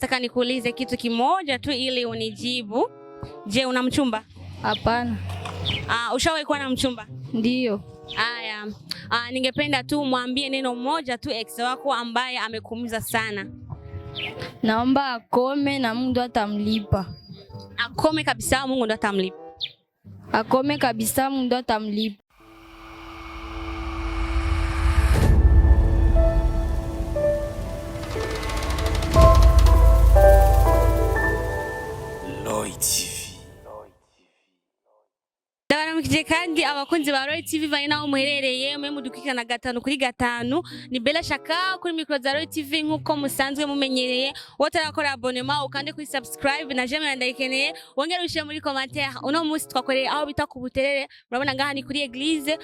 Nataka nikuulize kitu kimoja tu ili unijibu. Je, una mchumba? Hapana. Ushawahi kuwa na mchumba? Ndiyo. Aya. Ningependa tu mwambie neno moja tu ex wako ambaye amekuumiza sana. Naomba akome na Mungu ndo atamlipa. Akome kabisa, Mungu ndo atamlipa. Akome kabisa, Mungu ndo atamlipa. Lloyd TV. Ndabaramukije kandi abakunzi ba Roy TV bari naho muherereye, mwe mudukurikirana gatanu kuri gatanu. Ni Bella Shaka kuri micro za Roy TV nkuko musanzwe mumenyereye. Wotarakora abonnement, ukande kuri subscribe na j'aime ndayikeneye, wongere ushyire muri commentaire. Uno munsi twakoreye aho bita ku Buterere, murabona ngaha ni kuri église.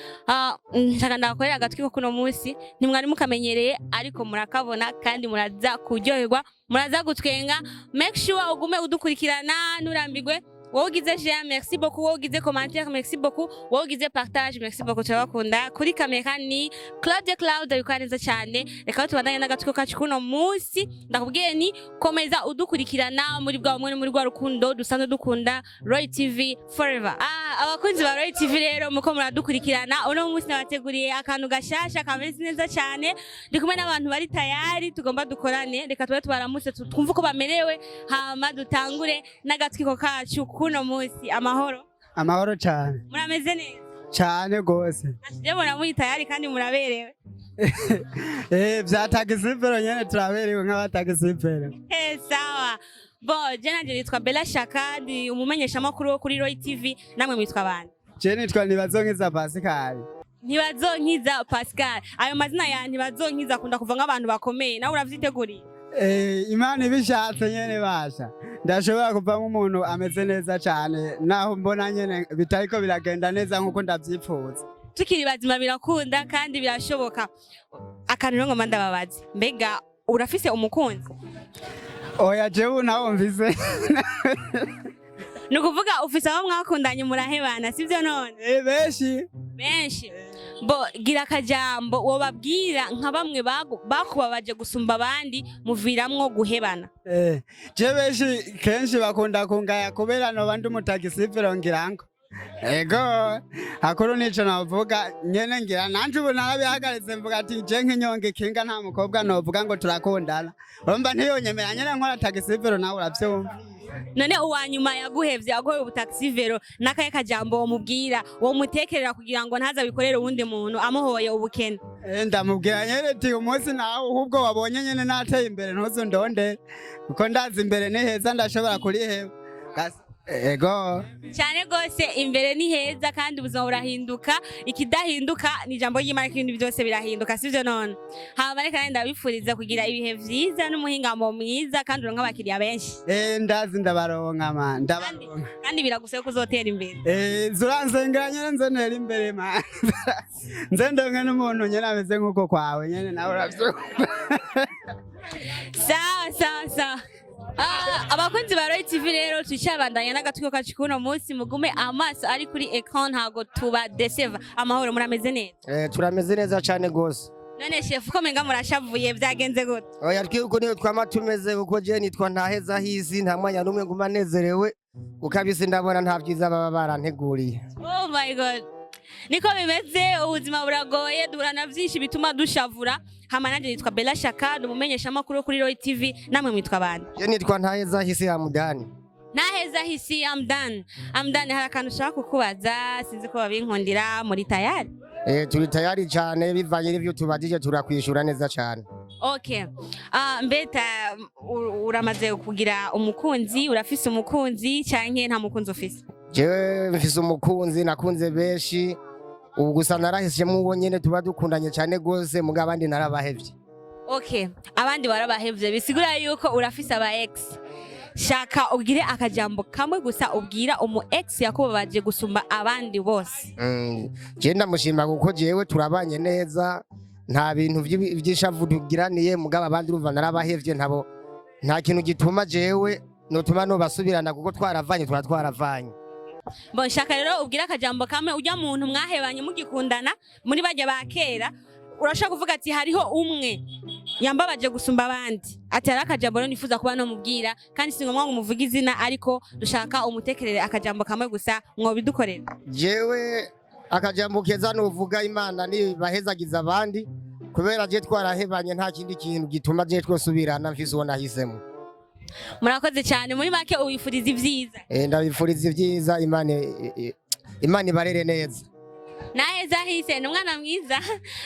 Nshaka ndabakorera agatwiko kuno munsi, ntimwari mukamenyereye ariko murakabona kandi muraza kuryoherwa, muraza gutwenga. Make sure ugume udukurikirana nturambirwe. Wowe ugize j'aime, merci beaucoup. Wowe ugize commentaire, merci beaucoup. Wowe ugize partage, merci beaucoup. Turabakunda. Kuri kamera ni Claude, Claude abikora neza cyane. Reka tubandanye n'agatwiko kacu kuno munsi. Ndakubwiye ni komeza udukurikirana muri bwa bumwe no muri rwa rukundo dusanzwe dukunda. Roy TV forever. Abakunzi ba Roy TV rero, muko muradukurikirana, uno munsi nabateguriye akantu gashasha kameze neza cyane. Ndi kumwe n'abantu bari tayari, tugomba dukorane. Reka tube tubaramutse, twumve uko bamerewe, hama dutangure n'agatwiko kacu kuno munsi. Amahoro? Amahoro cyane. Murameze neza? Cyane rwose. Ashije mbona muri tayari kandi muraberewe. Vya taxi-vélo nyene, turaberewe nk'abataxi-vélo. Sawa. Bon, je nanje nitwa Bella Shaka, ndi umumenyeshamakuru wo kuri Roy TV. Namwe mwitwa bande? Je nitwa Ntibazonkiza Pascal. Ntibazonkiza Pascal. Ayo mazina ya Ntibazonkiza akunda kuva nk'abantu bakomeye. Nawe uravyiteguriye? Imana ibishatse nyene, basha ndashobora kuvamo umuntu ameze neza cyane, naho mbona nyene bitariko biragenda neza nkuko ndavyipfuza. Tukiri bazima birakunda kandi birashoboka. Akantu rero ngoma ndababaze, mbega urafise umukunzi? Oya, jewe ntawo mfise. Ni ukuvuga ufise abo mwakundanye murahebana, sivyo none? Benshi. Benshi. Bo gira akajambo wobabwira nka bamwe bakubabaje gusumba abandi muviramwo guhebana. Je benshi kenshi bakunda kungaya kubera noba ndi umutaxi-vélo, ngirango ego hakuru nico navuga nyene. Ngira nanje ubu narabihagaritse, mvuga ati je nk'inyonga ikinga nta mukobwa novuga ngo turakundana, urumva ntiyonyemera nyene nkora taxi-vélo, nawe uravyumva. None uwa nyuma yaguhevye aguhoye ubutaxi-vélo, n'akahe kajambo womubwira, womutekerera kugira ngo ntaze abikorere uwundi muntu amuhoye ubukene? Ndamubwira nyene ati umunsi nawe ahubwo wabonye nyene nateye imbere, ntuzundondere, kuko ndazi imbere ni heza, ndashobora kuriheba. Ego. Cyane rwose, imbere ni heza kandi ubuzima burahinduka. Ikidahinduka ni ijambo ry'Imana, ko ibintu byose birahinduka, sivyo none? Hama reka nanjye ndabifuriza kugira ibihe vyiza n'umuhingamo mwiza, kandi uronke abakiriya benshi. Ndazi ndabaronka ma, ndabaronka. Kandi biragusaba ko uzotera imbere. Zuransengera nyene nze ntera imbere ma, nze ndonke n'umuntu nyene ameze nk'uko kwawe nyene, nawe uravyumva. Sawa sawa sawa. Abakunzi ba Roy TV rero, twicabandanya n'agatwiko kacu kuno munsi. Mugume amaso ari kuri écran, ntago tuba deceva. Amahoro, murameze neza? Turameze neza cyane gose. None chef, ko menga murashavuye, byagenze gute? Oya, twuko niyo twama tumeze, kuko je nitwa Ntaheza Hisi, nta mwanya n'umwe nguma nezerewe, kuko abisi ndabona nta vyiza baba baranteguriye. Oh my God, niko bimeze, ubuzima buragoye, duhura na byinshi bituma dushavura. Hama nanjye nitwa Bella Shaka, ni umumenyeshamakuru wo kuri Roy TV. Namwe mwitwa bande? Je nitwa Ntaheza Hisi Hamudani. Ntaheza Hisi Amdan. Amdan, hari akantu ushaka kukubaza, sinzi ko babinkundira. Muri tayari? Turi tayari cyane, bivanye n'ivyo tubajije turakwishura neza cyane. Okay. Mbeta uramaze kugira umukunzi? Urafise umukunzi canke nta mukunzi ufise? Jewe mfise umukunzi, nakunze benshi, ubu gusa narahisemo uwo nyene tuba dukundanye cyane gose, mugabo abandi narabahevye. Okay, abandi warabahevye, bisigura yuko urafise aba ex. Shaka ugire akajambo kamwe gusa ubwira umu ex yakubabaje gusumba abandi bose. Je ndamushima kuko jewe turabanye neza, nta bintu vy'ishavu tugiraniye, mugabo abandi urumva narabahevye, ntabo nta kintu gituma jewe notuma nobasubirana, kuko twaravanye, twara twaravanye. Bon, shaka rero ubwire akajambo kamwe ujya muntu mwahebanye mugikundana muri bajya ba kera. Urashobora kuvuga ati hariho umwe Yambabaje gusumba abandi, ati hari akajambo rero nifuza kuba nomubwira, kandi si ngombwa ngo umuvuge izina, ariko dushaka umutekerere akajambo kamwe gusa, mwobidukorera? Jewe akajambo keza nuvuga, Imana nibahezagiza abandi, kubera je twarahebanye, nta kindi kintu gituma je twosubirana, mfise uwo nahisemo. Murakoze cyane. Muri make uwifuriza ibyiza? Ndabifuriza ibyiza, Imana Imana ibarere neza. Naheza hise ni umwana mwiza.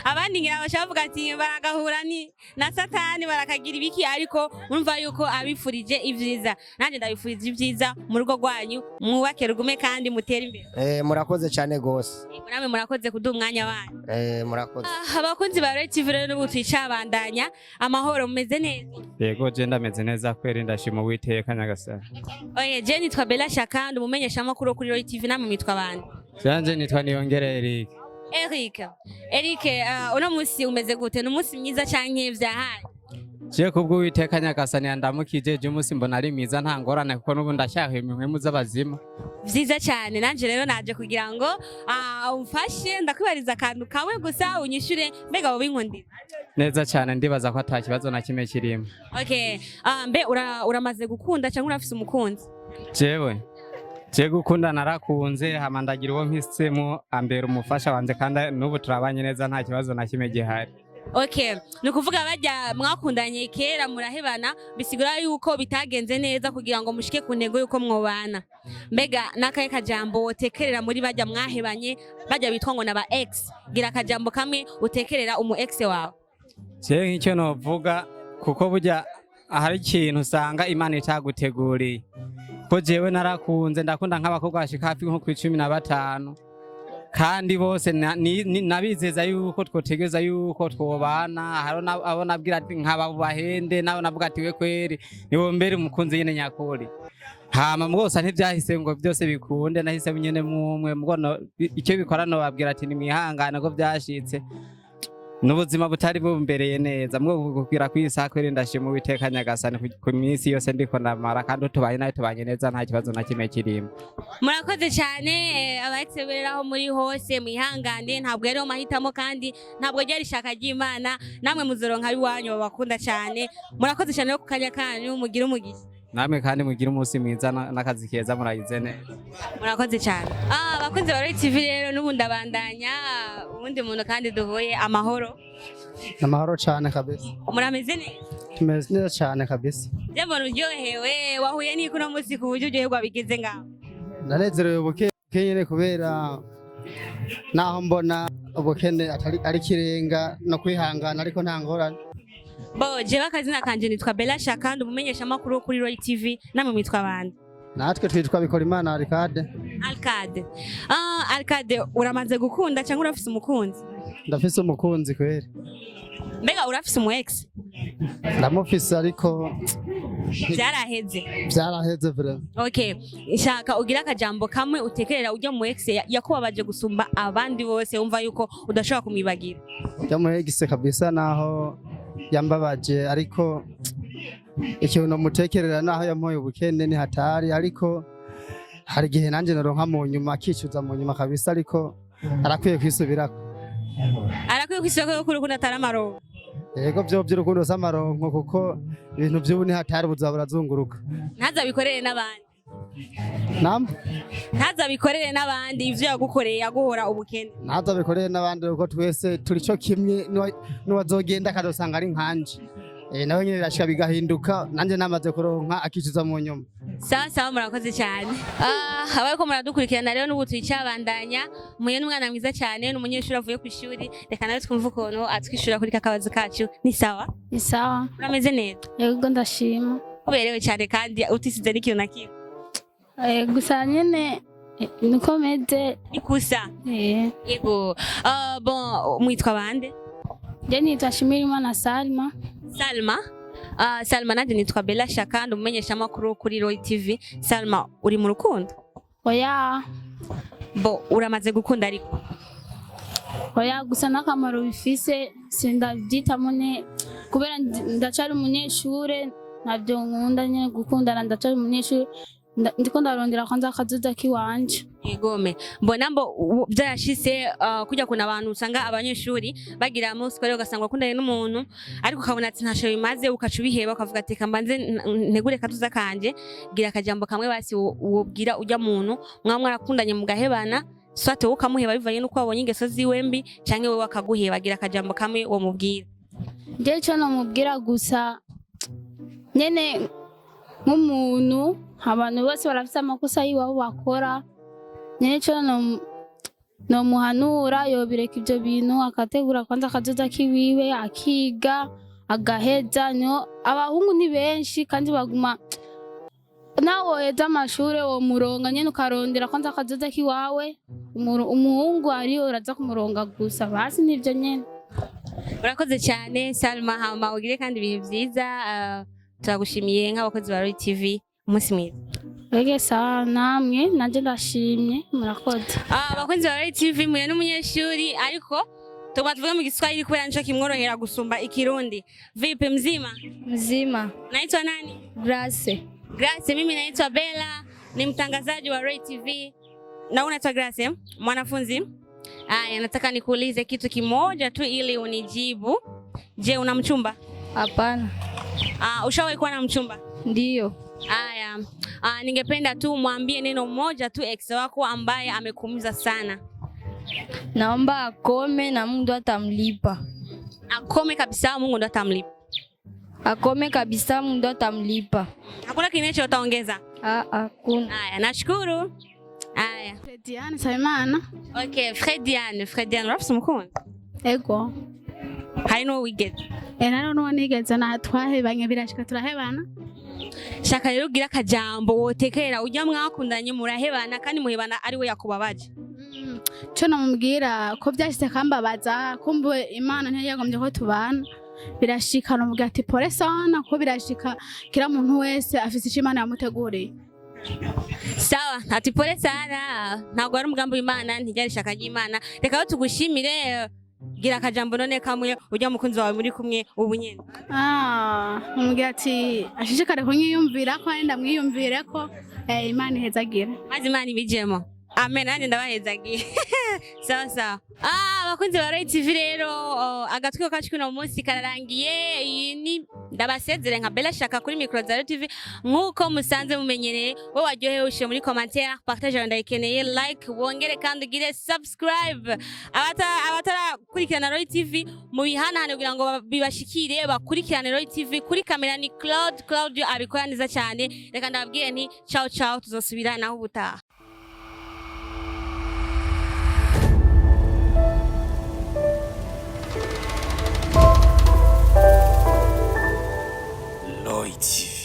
Abandi ngira bashaka bavuga ati baragahura ni na Satani, barakagira ibiki, ariko urumva yuko abifurije ibyiza. Nanjye ndabifurije ibyiza mu rugo rwanyu, mwubake rugume kandi mutere imbere. Murakoze cyane gose. Yego, namwe murakoze kuduha umwanya wanyu. Murakoze. Ah, abakunzi ba Royal TV rero, n'ubu twicabandanya amahoro, mumeze neza? Yego, je ndameze neza kweri, ndashima Uwiteka Nyagasani. Oye, je nitwa Bella Shaka, ndi umumenyeshamakuru kuri Royal TV. Namwe mwitwa bande? Janje nitwa Niyongere Eric. Eric, Eric, uno munsi umeze gute? Ni umunsi mwiza canke vyahaye? Je kubwo Uwiteka Nyagasani yandamukije, je umunsi mbona ari mwiza, nta ngorane, kuko n'ubu ndacyahema impwemu z'abazima. Vyiza cyane. Nanje rero naje kugira ngo umfashe, ndakwibariza akantu kamwe gusa unyishure. Mbega wobinkundira? Neza cyane, ndibaza ko ata kibazo na kimwe kirimo. Okay, mbe uramaze gukunda cyangwa urafise umukunzi? Jewe je gukunda narakunze, hama ndagira uwo mpisemo, ambera umufasha wanje, kandi n'ubu turabanye neza, nta kibazo na kimwe gihari. Okay, ni ukuvuga bajya mwakundanye kera murahebana, bisigura yuko bitagenze neza kugira ngo mushike ku ntego yuko mwobana. Mbega n'akahe kajambo wotekerera muri bajya mwahebanye, bajya bitwa ngo naba ex? Gira akajambo kamwe utekerera umu ex wawe. Je nk'icyo novuga, kuko burya hari ikintu usanga Imana itaguteguriye, ko jewe narakunze, ndakunda nk'abakobwa bashika hafi nko ku 15, kandi bose nabizeza yuko twotegeza yuko twobana. Hariho abo nabwira ati nkaba bahende, nabo navuga ati we kweri niwo mbere umukunzi nyene nyakuri. Hama mwose ntivyahise ngo byose bikunde, nahise nyene mwumwe mubwo icyo bikora nobabwira ati nimwihangane ko vyashitse n'ubuzima butari bumbereye neza. Mwo kugira kw'isaha kweri ndashima Uwiteka Nyagasani ku minsi yose ndiko ndamara, kandi tubanye nawe, tubanye neza, nta kibazo na kimwe kirimo. Murakoze cyane. Aba ex rero, aho muri hose mwihangane, ntabwo yariho mahitamo kandi ntabwo ryari ishaka ry'Imana. Namwe muzoronka iwanyu babakunda cyane. Murakoze cyane no ku kanya kanyu, mugire umugisha. Namwe kandi mugire umunsi mwiza n'akazi keza, muragize neza. Murakoze cyane. Abakunzi ba Royal TV rero, n'ubu ndabandanya ubundi muntu kandi duhuye. Amahoro? Amahoro cyane kabisa. Murameze neza? Tumeze neza cyane kabisa. Je mbona uryohewe, wahuye n'iki uno munsi ku buryo uryoherwa bigeze ngaho? Ndanezerewe buke buke nyine, kubera naho mbona ubukene atari ari ikirenga no kwihangana, ariko nta ngorane. Bo jewe akazina kanje nitwa Bella Shaka, ndi umumenyeshamakuru kuri Royal TV. Namwe mwitwa bande? Natwe twitwa Bikorimana Arikade. Alcade. Alcade, uramaze gukunda cyangwa urafise umukunzi? Ndafise umukunzi kweri. Mbega urafise umu ex? Ndamufise, ariko Byaraheze? Byaraheze vraiment. Okay, nshaka ugira akajambo kamwe utekerera ujya mu ex yakubabaje gusumba abandi bose, wumva yuko udashobora kumwibagira. Yamuhegise kabisa, naho yambabaje, ariko ikintu nomutekerera, naho yamuhoye ubukene ni hatari, ariko hari igihe nanjye noronka mu nyuma akicuza mu nyuma kabisa, ariko arakwiye kwisubirako. Arakwiye kwisoko yuko urukundo atari amaronko. Yego, byo by'urukundo s'amaronko, kuko ibintu by'ubu ni hatari, buzaba burazunguruka. Ntazabikorere n'abandi. Nam. Ntazabikorere n'abandi ivyo yagukoreye, yaguhora ubukene. Ntazabikorere n'abandi, kuko twese turi cyo kimwe. N'uwazogenda akazosanga ari nkanje, nawe nyine birashika bigahinduka, nanjye namaze kuronka akicuza mu nyuma. Sawa sawa, murakoze cyane. Abariko muradukurikirana rero, n'ubu turicabandanya muye n'umwana mwiza cyane, ni umunyeshuri avuye ku ishuri. Reka nawe twumve ukuntu atwishura kuri kakabazo kacu. Ni sawa? Ni sawa. Urameze neza? Yego, ndashima. Uberewe cyane kandi utisize n'ikintu na kimwe. Gusa nyene niko meze. Ni kusa. Yego. Bon, mwitwa bande? Je nitwa Shimirimana Salma. Salma. Salma, nanjye nitwa Bella Shaka, ndi umumenyeshamakuru kuri Roy TV. Salma, uri mu rukundo? Oya. Bo uramaze gukunda ariko? Oya, gusa n'akamaro bifise sindavyitamo ne kubera ndacari umunyeshure, ntabyo nkunda nyene gukundana, ndacari umunyeshure. Ndiko ndarondera kwanza akazoza kiwanje. Igome mbona mbo byarashitse kujya kuna abantu usanga abanyeshuri bagira munsi kare ugasanga wakundanye n'umuntu, ariko ukabona ati ntasho bimaze, ukaca ubiheba ukavuga ati reka mbanze ntegure katuza kanje. Gira akajambo kamwe basi wobwira ujya muntu mwaba mwarakundanye mugahebana, swate wowe ukamuheba bivanye n'uko wabonye ingeso ziwe mbi, canke wewe akaguheba. Gira akajambo kamwe womubwira. Je ico nomubwira gusa nyene nk'umuntu, abantu bose barafise amakosa y'iwabo bakora. Nyene ico nomuhanura, yobireka ivyo bintu, akategura kwanza akazoza kiwiwe, akiga agaheza. Niho abahungu ni benshi kandi baguma nawe woheza amashure womuronga nyene, ukarondera kwanza akazoza kiwawe. Umuhungu ariyo uraza kumuronga gusa basi nivyo nyene. Urakoze cyane Salma, hama ugire kandi ibihe byiza. Turagushimiye nk'abakozi ba Roy TV, umunsi mwiza. Ege sawa, namwe nanje ndashimye, murakoze. Abakunzi ba Roy TV, muye n'umunyeshuri, ariko tuguma tuvuge mu Giswahili kubera nico kimworohera gusumba Ikirundi. Vipi, mzima? Mzima. Naitwa nani? Grace. Grace. Mimi naitwa Bella, ni mtangazaji wa Roy TV. Na wewe unaitwa Grace, eh? Mwanafunzi? Aya, nataka nikuulize kitu kimoja tu ili unijibu. Je, una mchumba? Hapana. Ushawahi kuwa na mchumba? Ndiyo. Aya, ningependa tu mwambie neno moja tu ex wako ambaye amekuumiza sana. Naomba akome na Mungu atamlipa. Akome kabisa, Mungu ndo atamlipa. Akome kabisa, Mungu atamlipa. Hakuna kingine utaongeza? Ah, hakuna. Aya, nashukuru. Aya. Diane Nsabimana. Okay, Frediane, Frediane, urafise umukunzi? Ego. Hari n'uwo wigeze? Nari n'uwo nigeze na twahebanye, birashika turahebana. Shaka rero ugira akajambo wotekera ujya mwakundanye murahebana, kandi muhebana ari we yakubabaje. Ico nomubwira ko vyashitse akambabaza, kumbe Imana ntiyagombye ko tubana. Birashika, nomubwira ati pole sana, ko birashika, kila muntu wese afise ico Imana yamuteguriye. Sawa, ati pole sana, ntabwo ari umugambi w'Imana, ntiryari ishaka ry'Imana. Reka rero tugushimire, gira akajambo none kamwe ujya mukunzi wawe muri kumwe ubu nyene. Ah, nomubwira ati ashishikare kunyiyumvira ko ndamwiyumvire ko Imana ihezagira. Maze Imana ibijemo. Amen, nanjye ndabahezagiye. Sawa sawa. Abakunzi ba Roy TV rero, agatwiko kacu kuno munsi kararangiye. Iyi ni ndabasezere nka Bella Shaka kuri micro za Roy TV nkuko musanze mumenyereye. Wowe waryohewe ushire muri commentaire, partage ndayikeneye, like, wongere kandi ugire subscribe. Abatarakurikirana Roy TV mubihanahane kugira ngo bibashikire bakurikirane Roy TV. Kuri kamera ni Claude, Claudio abikora neza cyane. Reka ndababwire nti ciao ciao, tuzosubira naho ubutaha. Lloyd TV.